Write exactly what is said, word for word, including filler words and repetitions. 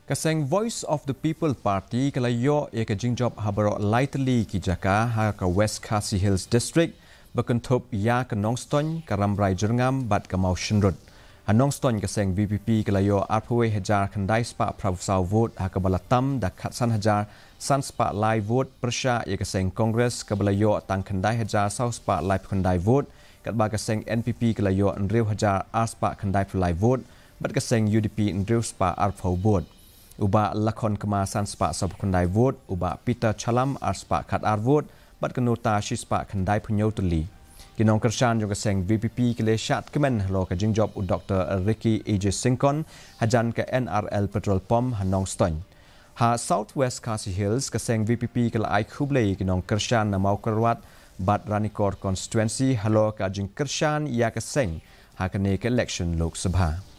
Ka seng Voice of the People Party ka la ïoh ïa ka jingjop ha baroh lai tylli ki jaka ha ka West Khasi Hills District, ba kynthup ïa ka Nongstoiñ, ka Rambrai Jyrngam bad ka Mawshynrut. Ha Nongstoiñ ka seng VPP ka la ïoh arphew wei hajar khyndai spah phra phew saw vote, ha kaba la tam da khatsan hajar san spah lai vote, pyrshah ïa ka seng Congress kaba la ïoh tang khyndai hajar saw spah lai phew khyndai vote, katba ka seng NPP ka la ïoh hynriew hajar ar spah khyndai phew lai vote, bad ka seng UDP hynriew spah arphew vote. U Bah Lakhon Kma san spah saw phew khyndai vote, u Bah Peter Challam ar spah khat ar vote, bad ka Nota shi spah khyndai phew hynñiew tylli. Ki nongkyrshan jong ka seng VPP ki la shad kmen halor ka jingjop u Doctor Ricky A J Syngkon, hajan ka NRL Petrol Pump ha Nongstoiñ. Ha South West Khasi Hills, ka seng VPP ka la ai khublei ïa ki nongkyrshan na Mawkyrwat bad Ranikor Constituency halor ka jingkyrshan ïa ka seng ha kane ka election Lok Sabha.